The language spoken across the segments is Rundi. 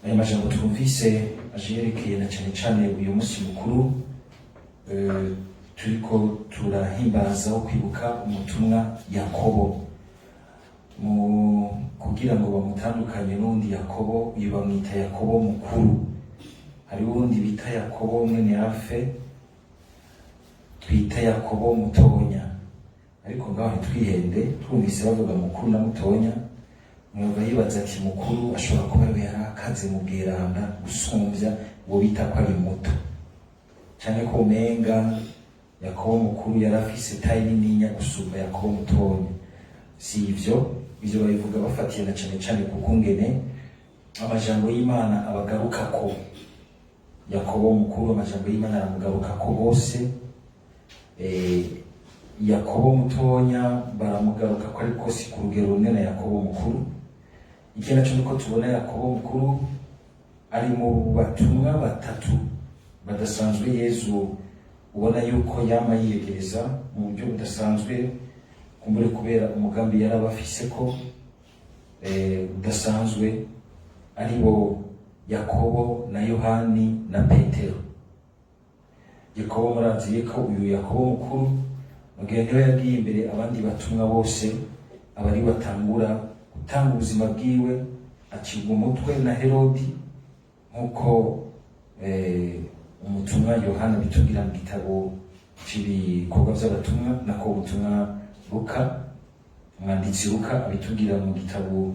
Aya majambo twumvise aje yerekeye na cane cane uyu munsi mukuru turiko turahimbaza wo kwibuka umutumwa Yakobo. Mu kugira ngo bamutandukanye n'uwundi Yakobo, uyu bamwita Yakobo mukuru. Hari uwundi bita Yakobo mwene Afe, twita Yakobo mutonya. Ariko ngaho ntitwihende, twumvise bavuga mukuru na mutonya, mwumva yibaza ati mukuru ashobora kuba ariwe yari akaze mu bweranda gusumbya uwo bita ko ari muto, canke ko umenga Yakobo mukuru yari afise taille nininya gusumba Yakobo mutonya. Si ivyo, ivyo babivuga bafatiye na cane cane ku kungene amajambo y'Imana abagarukako. Yakobo mukuru amajambo y'Imana aramugarukako bose. Yakobo mutonya baramugaruka ko, ariko si ku rugero rumwe na Yakobo mukuru. Ikindi naco nuko tubona Yakobo mukuru ari mu batumwa batatu badasanzwe Yezu ubona yuko yama yiyegereza mu buryo budasanzwe, kumbure kubera umugambi yari abafise ko udasanzwe, ari bo Yakobo na Yohani na Petero. Yakobo, murazi ko uyu Yakobo mukuru mu gihe niwe yagiye imbere abandi batumwa bose, abari batangura gutanga ubuzima bwiwe, acibwa umutwe na Herodi, nk'uko umutumwa Yohana bitubwira mu gitabo c'ibikorwa vy'abatumwa, nako ubutumwa Luka, umwanditsi Luka abitubwira mu gitabo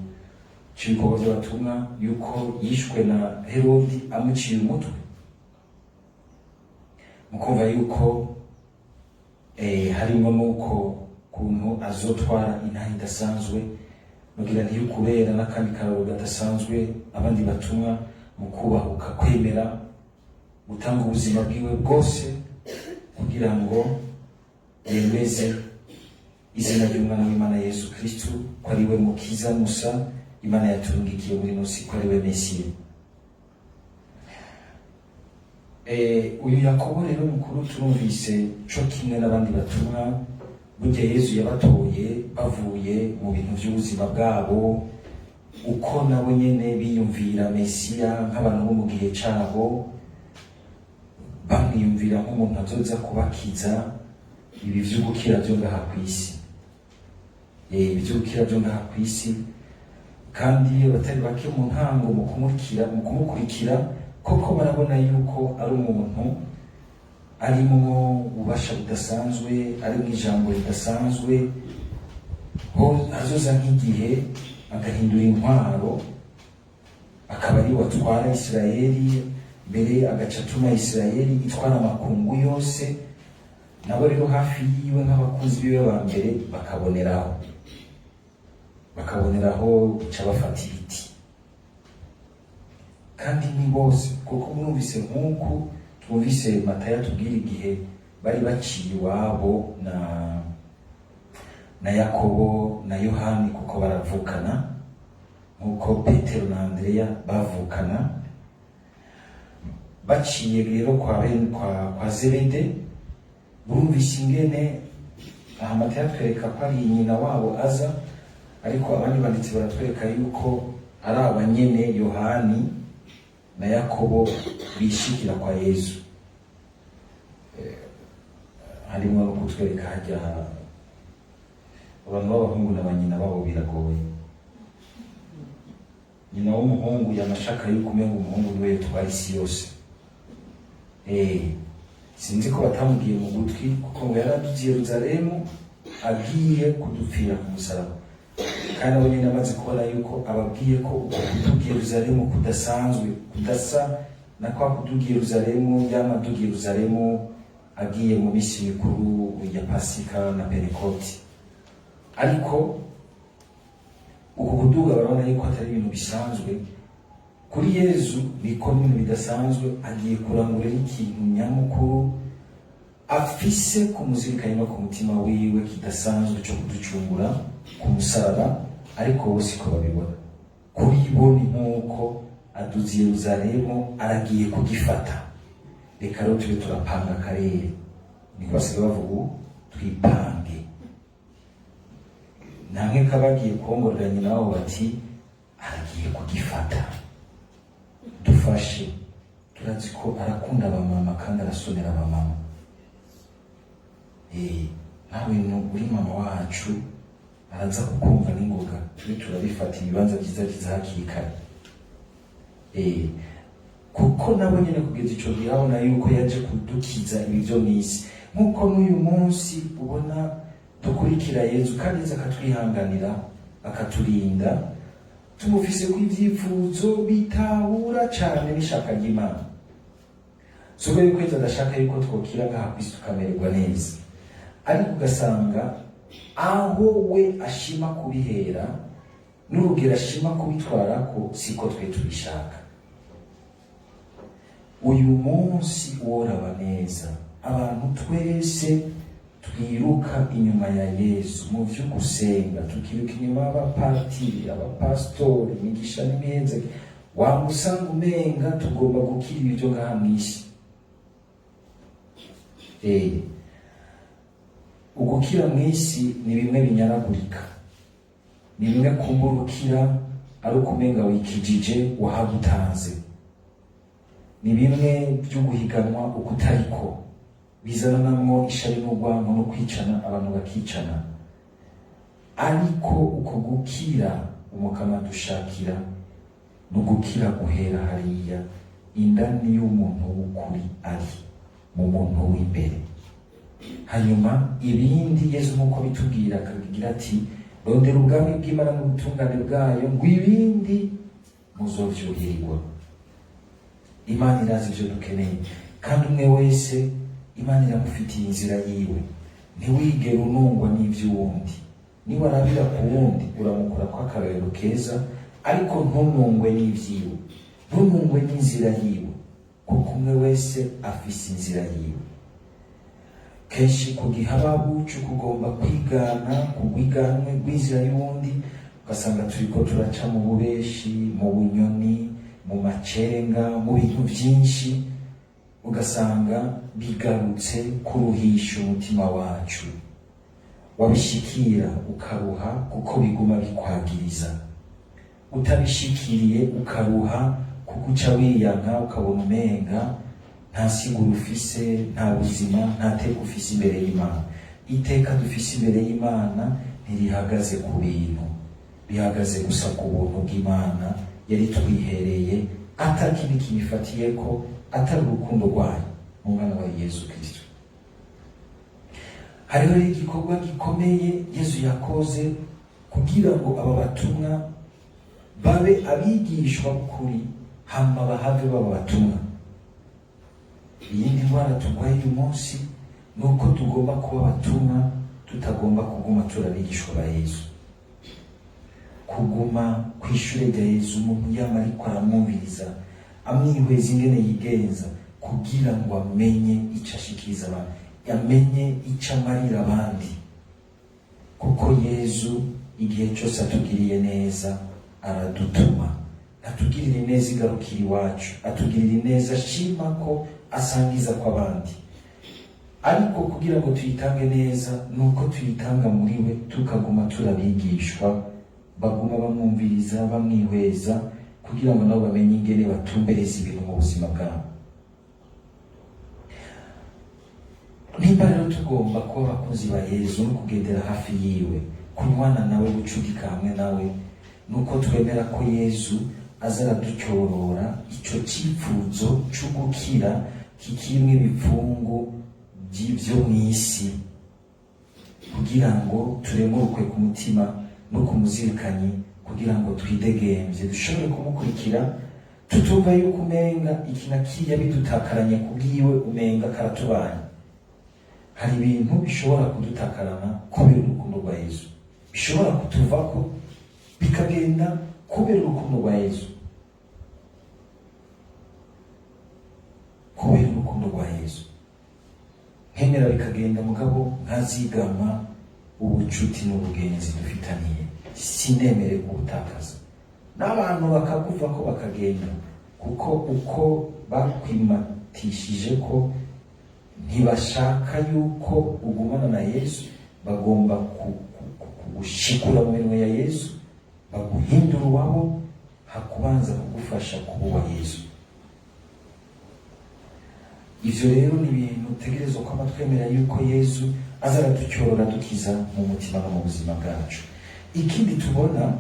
c'ibikorwa vy'abatumwa yuko yishwe na Herodi amuciye umutwe. Mukumva yuko harimo nuko kuntu azotwara intahe idasanzwe, mugira ntiyukubera n'akandi kararo gadasanzwe abandi batumwa mu kubahuka kwemera gutanga ubuzima bwiwe bwose kugira ngo yemeze izina ry'umwana w'Imana Yesu Kristu, ko ari we mukiza musa Imana yaturungikiye muri ino si, ko ari we Mesiya. Uyu Yakobo rero mukuru turumvise co kimwe n'abandi batumwa, burya Yezu yabatoye bavuye mu bintu vy'ubuzima bwabo, uko nabo nyene biyumvira Mesiya nk'abantu bo mu gihe cabo, bamwiyumvira nk'umuntu azoza kubakiza ibi vy'ugukira vyo ngaha kw'isi, ibi vy'ugukira vyo ngaha kw'isi. Kandi abatari bake mu ntango mu kumukurikira koko barabona yuko ari umuntu arimwo ububasha budasanzwe, arimwo ijambo ridasanzwe, ho azoza nk'igihe agahindura intwaro, akaba ari we atwara Isirayeli, mbere agaca atuma Isirayeli itwara amakungu yose. Nabo rero hafi yiwe nk'abakunzi biwe ba mbere bakaboneraho guca bafata ibiti. Kandi ni bose kuko murumvise nk'uku twumvise Matayo atubwira igihe bari baciye iwabo na Yakobo na Yohani, kuko baravukana nk'uko Petero na Andreya bavukana. Baciye rero kwa Zebede, bumvise ingene aha Matayo atwereka ko ari nyina wabo aza, ariko abandi banditsi baratwereka yuko ari abanyene Yohani na Yakobo bishikira kwa Yezu. Harimo no kutwereka hajya abantu b'abahungu na banyina babo biragoye. Nyina w'umuhungu yamashaka yuko umenga umuhungu niwe yotwara isi yose. Sinzi ko batamubwiye mu gutwi, kuko ngo yaraduze i Yerusalemu agiye kudupfira ku musaraba, kandi abo nyine amaze kubona yuko ababwiye ko uko kuduga i Yerusalemu kudasanzwe, kudasa na kwa kuduga i Yerusalemu yama aduga i Yerusalemu agiye mu minsi mikuru ya Pasika na Pentekoti. Ariko uku kuduga barabona yuko atari ibintu bisanzwe kuri Yezu, niko n'ibintu bidasanzwe agiye kurangurira ikintu nyamukuru afise kumuzirikanye no ku mutima wiwe kidasanzwe cyo kuducungura ku musaraba. Ariko bo siko babibona. Kuri bo ni nk'uko aduze i Yerusalemu aragiye kugifata, reka rero tube turapanga akarere, niko basigaye bavuga ubu, twipange. Nta nkeka bagiye kongorera nyina wabo bati aragiye kugifata. Adufashe, turazi ko arakunda abamama kandi arasonera abamama. Nawe uri mama wacu, araza kukumva n'ingoga. Tube turabifata ibibanza byiza byiza hakiri kare. Kuko nawe nyene kugeza ico gihe abona yuko yaje kudukiza ibi vyo mw'isi, nk'uko n'uyu munsi ubona dukurikira Yezu, kandi Yezu akatwihanganira, akaturinda, tumufise ko ivyifuzo bitahura cane n'ishaka ry'Imana. Si uko yuko Yezu adashaka yuko twokira ngaha kw'isi tukamererwa neza, ariko ugasanga aho we ashima kubihera n'urugero ashima kubitwarako siko twe tubishaka. Uyu munsi woraba neza, abantu twese twiruka inyuma ya Yesu mu vy'ugusenga, tukiruka inyuma y'abapatiri, abapasitori, imigisha n'imiheza, wamusanga umenga tugomba gukira ibyo ngaha mw'isi. Ugukira mw'isi ni bimwe binyaragurika, ni bimwe kumburukira ari ukumenga wikijije wahagutanze, ni bimwe byo guhiganwa ukutariko, bizana namwo ishari n'urwango no kwicana, abantu bakicana. Ariko uko gukira Umukama dushakira ni ugukira guhera hariya indani y'umuntu w'ukuri, ari mu muntu w'imbere. Hanyuma ibindi, Yezu nk'uko bitubwira, akagira ati: "Rondera ubwami bw'Imana n'ubutungane bwayo, ngo ibindi muzovyuhirirwa." Imana irazi ivyo dukeneye, kandi umwe wese Imana iramufitiye inzira yiwe. Ntiwigere unungwa n'ivy'uwundi. Niwarabira ku wundi, uramukura ko akarorero keza, ariko ntunungwe n'ivyiwe, ntunungwe n'inzira yiwe, kuko umwe wese afise inzira yiwe. Kenshi ku gihababu cyo kugomba kwigana ku rwiganwe rw'inzira y'uwundi, ugasanga turiko turaca mu bubeshi, mu bunyoni, mu macenga, mu bintu byinshi, ugasanga bigarutse kuruhisha umutima wacu. Wabishikira ukaruha, kuko biguma bikwagiriza. Utabishikiriye ukaruha, kuko uca wiyanka, ukabona umenga nta siguro ufise, nta buzima, nta teka ufise imbere y'Imana. Iteka dufise imbere y'Imana ntirihagaze ku bintu, rihagaze gusa ku buntu bw'Imana yari twihereye, atakindi kibifatiye ko atari urukundo rwayo mu mwana wa Yezu Kristo. Hariho rero igikorwa gikomeye Yezu yakoze kugira ngo aba batumwa babe abigishwa b'ukuri, hama bahave baba batumwa. Iyindi ndwara turwaye uyu munsi ni uko tugomba kuba abatumwa, tutagomba kuguma turi abigishwa ba Yezu. Kuguma ku ishure rya Yezu, umuntu yama ariko aramwumviriza, amwihweza ingene yigenza, kugira ngo amenye icyo ashikiriza abantu, amenye icyo amarira abandi, kuko Yezu igihe cyose atugiriye neza aradutuma. Atugirira ineza igarukira iwacu, atugirira ineza ashima ko asangiza kw'abandi. Ariko kugira ngo tuyitange neza, ni uko tuyitanga muri we, tukaguma turabigishwa baguma bamwumviriza, bamwihweza, kugira ngo nabo bamenye ingene batumbereza ibintu mu buzima bwabo. Nimba rero tugomba kuba abakunzi ba Yezu no kugendera hafi yiwe, kunywana nawe, gucudika hamwe nawe, nuko twemera ko Yezu aza aradutyorora ico cipfuzo c'ugukira kikirimwo ibipfungu by'ibyo mw'isi, kugira ngo turemurukwe ku mutima no ku muzirikanyi, kugira ngo twidegemvye, dushobore kumukurikira, tutumva yuko umenga iki na kiriya bidutakaranye kubwiwe, umenga karatubanye. Hari ibintu bishobora kudutakarana kubera urukundo rwa Yezu, bishobora kutuvako bikagenda kubera urukundo rwa Yezu, kubera urukundo rwa Yezu. Nkemera bikagenda, mugabo nkazigama ubucuti n'ubugenzi dufitaniye, sinemere kuwutakaza. N'abantu bakakuvako bakagenda, kuko uko bakwimatishije ko ntibashaka yuko ugumana na Yesu, bagomba kugushikura mu minwe ya Yesu, baguhindura uwabo, hakubanza kugufasha kuba uwa Yesu. Ivyo rero ni ibintu utegerezwa kwama twemera yuko Yezu aza araducyorora, dukiza mu mutima no mu buzima bwacu. Ikindi tubona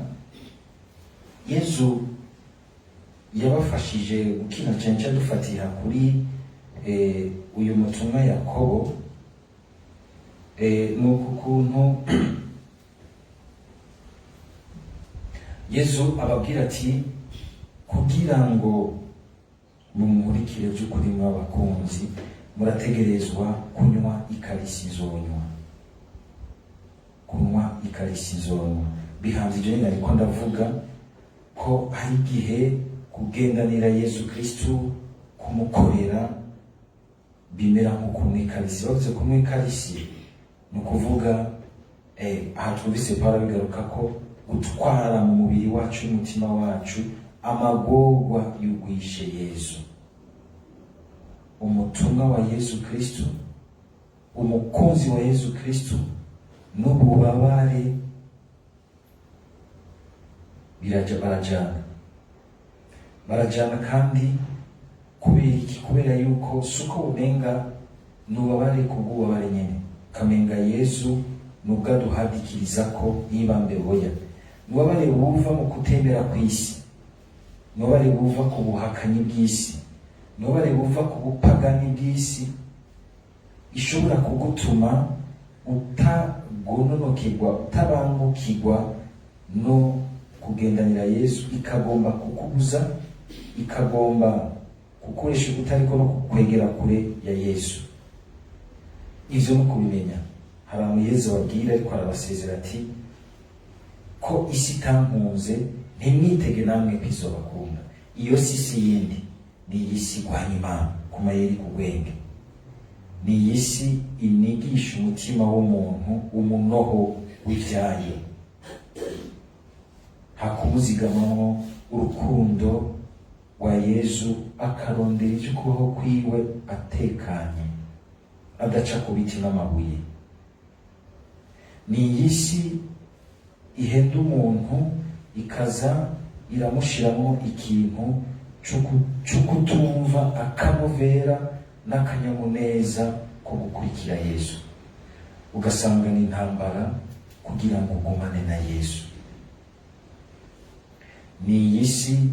Yezu yabafashije gukina cyane cyane dufatira kuri uyu mutumwa Yakobo, ni uku kuntu Yezu ababwira ati: "Kugira ngo mumurikire by'ukuri mw'abakunzi, murategerezwa kunywa ikarisi nzonywa." Kunywa ikarisi nzonywa bihanze ibyo nyine, ariko ndavuga ko hari igihe kugendanira Yezu Kristu, kumukorera, bimera nko kunywa ikarisi. Bavuze kunywa ikarisi, ni ukuvuga, aha twumvise Pawulo bigaruka ko gutwara mu mubiri wacu n'umutima wacu amagorwa y'ugwishe Yezu. Umutumwa wa Yezu Kristu, umukunzi wa Yezu Kristu, n'ububabare biraja, barajana, barajana. Kandi kubera iki? Kubera yuko suko umenga nubabare kubw'ububabare nyene, kamenga Yezu nubwo aduhadikiriza ko yibambe. Boya nubabare buva mu kutemera kw'isi, nubabare buva ku buhakanyi bw'isi, nubabare buva ku bupagani bw'isi, ishobora kugutuma utagononokirwa, utabangukirwa no kugendanira Yezu, ikagomba kukubuza, ikagomba gukoresha ukutariko no kukwegera kure ya Yesu. Ivyo no kubimenya, hari ahantu Yezu ababwira ariko arabasezera ati: "Ko isi itankunze, ntimwitege namwe ko izobakunda." Iyo si isi yindi, ni iyi si igwanya Imana ku mayeri, ku bwenge, ni iyi si inigisha umutima w'umuntu umunoho w'ivyayo, hakumuzigamamwo urukundo rwa Yezu, akarondera ivyo kubaho kwiwe atekanye, adaca ku biti n'amabuye. Ni iyi si ihenda umuntu, ikaza iramushiramwo ikintu co kutumva akanovera n'akanyamuneza ko gukurikira Yesu, ugasanga ni intambara kugira ngo ugumane na Yesu. Ni iyi si.